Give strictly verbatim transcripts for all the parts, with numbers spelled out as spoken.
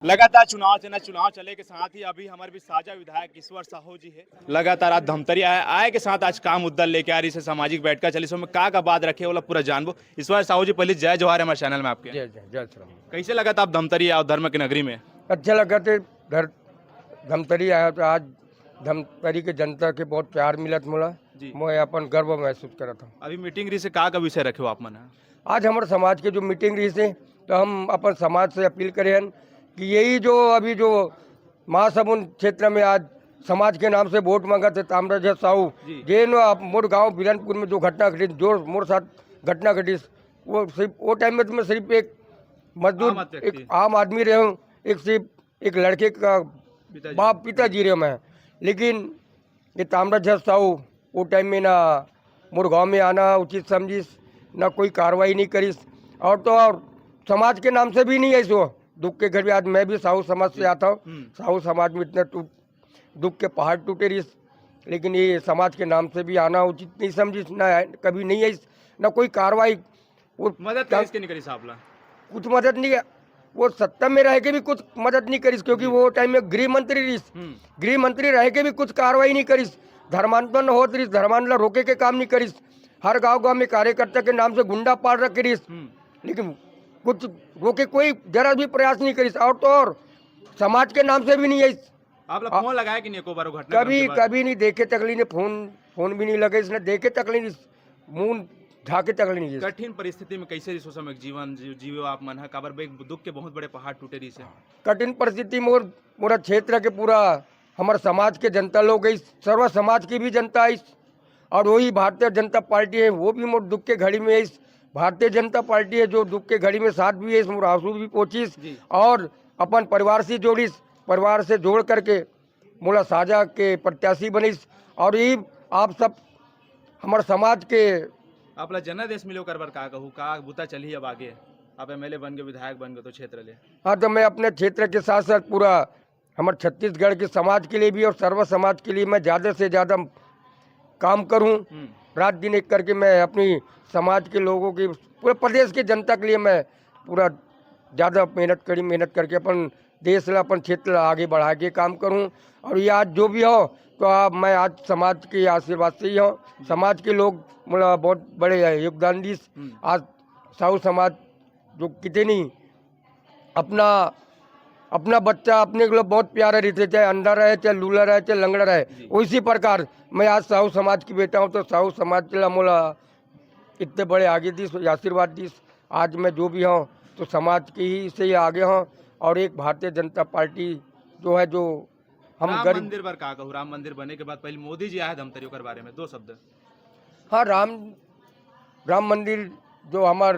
लगातार चुनाव चलना, चुनाव चले के साथ ही अभी हमारे भी साझा विधायक ईश्वर साहू जी है। लगातार आज धमतरी आए, आए के साथ आज का मुद्दा लेके आ रहिस हे, सामाजिक बैठका चलिस हे, ओमे का का बात रखे, ओला पूरा जानबो। ईश्वर साहू जी, पहले जय जोहार हमारे चैनल में आपके। जय जय जय श्री राम। कैसे लगा था आप धमतरी आओ धर्म की नगरी में? अच्छा लगा थे घर धमतरी आया तो आज धमतरी के जनता के बहुत प्यार मिलत मोला। जी। मैं अपन गर्व महसूस करत हूँ। अभी मीटिंग रहिस हे, का का विषय रखे हो आप मन? आज हमारे समाज के जो मीटिंग रहिस हे, तो हम अपन समाज से अपील करे हन कि यही जो अभी जो महासमुंद क्षेत्र में आज समाज के नाम से वोट मांगत हे ताम्रध्वज साहू, जी। जेन आप मोर गांव बिरनपुर में जो घटना घटिस, जो मोर साथ घटना घटिस, वो सिर्फ वो टाइम में तो मैं सिर्फ एक मजदूर, आम आदमी एक व्यक्ति। आम आदमी रहे हूँ, एक सिर्फ एक लड़के का पिताजी। बाप, पिताजी रहे मैं। लेकिन ये ताम्रध्वज साहू वो टाइम में ना मोर गांव में आना उचित समझिस, ना कोई कार्रवाई नहीं करिस। और तो और समाज के नाम से भी नहीं आइस वो दुख के घड़ी। आज मैं भी साहू समाज से आता हूँ। हम्म। साहू समाज में इतने टूट, दुख के पहाड़ टूटे रहिस, लेकिन ये समाज के नाम से भी आना उचित नहीं समझिस, ना कभी नहीं आइस, ना कोई कार्रवाई। वो मदद का- करिस के नहीं करिस आप ला? कुछ मदद नहीं, वो सत्ता में रह के भी कुछ मदद नहीं करिस, क्योंकि जी। वो टाइम में गृह मंत्री रहिस। हम्म। गृह मंत्री रह के भी कुछ कार्रवाई नहीं करिस। धर्मांतरण होत रहिस, धर्मांतरण रोके के काम नहीं करिस। हर गांव गांव में कार्यकर्ता के नाम से गुंडा पाल रखे रहिस, हम्म। लेकिन कुछ रोके कोई जरा भी प्रयास नहीं करिस। और तो और समाज के नाम से भी नहीं आइस। आप लोग आ- फोन लगाए कि नहीं एको बार वो घटना कभी, के बाद? कभी नहीं देखे तकली ने फोन, फोन भी नहीं लगे इसने, देखे तकली नहीं, मुंह ढाके तकली नहीं। कठिन परिस्थिति में कैसे रिसो समय जीवन जी-, जीवे आप मन ह? काबर बे दुख के बहुत बड़े पहाड़ टूटे रहिस हे। कठिन परिस्थिति में मोर, मोरा क्षेत्र के पूरा हमर समाज के जनता लोग आइस, सर्व समाज की भी जनता आइस, और वही भारतीय जनता पार्टी है, वो भी मोर दुख के घड़ी में आइस। भारतीय जनता पार्टी है जो दुख के घड़ी में साथ भी है, मोर आंसू भी पोंछिस जी। और अपन परिवार से जोड़िस, परिवार से जोड़ करके मोला साझा के प्रत्याशी बनिस। और ये आप सब हमर समाज के आप ला जनादेश मिले ओकर बर का कहू, का बुता चलही अब आगे? आप एमएलए बन गए, विधायक बन गए तो क्षेत्र ले। हाँ, तो मैं अपने क्षेत्र के साथ साथ पूरा हमर छत्तीसगढ़ के समाज के लिए भी और सर्व समाज के लिए मैं ज़्यादा से ज़्यादा काम करूं। हम्म। रात दिन एक करके मैं अपनी समाज के लोगों की, पूरे प्रदेश की जनता के लिए मैं पूरा ज़्यादा मेहनत करी, मेहनत करके अपन देश ला, अपन क्षेत्र ला आगे बढ़ा के काम करूं। और ये आज जो भी हो, तो आप, मैं आज समाज के आशीर्वाद से ही हूँ। समाज के लोग मोला बहुत बड़े योगदान दिस। हम्म। आज साहू समाज जो कितनी अपना, अपना बच्चा अपने को बहुत प्यारा रहते, चाहे अंधा रहे, चाहे लूला रहे, चाहे लंगड़ा रहे, जी। उसी प्रकार मैं आज साहू समाज की बेटा हूँ, तो साहू समाज के ला मोला इतने बड़े आगे दिस, आशीर्वाद दिस। आज मैं जो भी हूँ, तो समाज के ही से ही आगे हूँ। और एक भारतीय जनता पार्टी जो है, जो हम राम गरीब मंदिर बर का कहू? राम मंदिर बने के बाद पहले मोदी जी आए धमतरी, ओकर बारे में दो शब्द। हाँ, राम, राम मंदिर जो हमार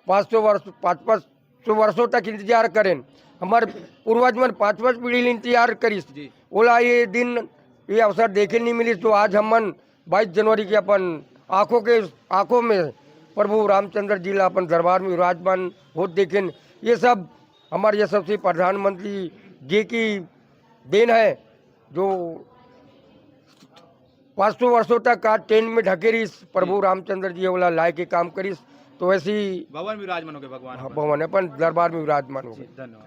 पाँच सौ वर्ष, पाँच, पाँच सौ वर्षों तक इंतजार करें, हमार पूर्वज मन पाँच, पाँच पीढ़ी ले इंतजार करिस, जी। ओला ये दिन, ये अवसर देखे नहीं मिलिस, तो आज हमन बाईस जनवरी के अपन आंखों के, आंखों में प्रभु रामचंद्र जी ला अपन दरबार में विराजमान होत देखेन। ये सब हमारे यशस्वी प्रधानमंत्री जी की देन है, जो पाँच सौ वर्षों तक आज टेंट में ढके रहिस, प्रभु जी। रामचंद्र जी वाला लाए के काम करिस। तो वैसे ही भवन विराजमान हो गए भगवान हाँ, अपन। भवन अपन दरबार में विराजमान हो जी, गए। धन्यवाद।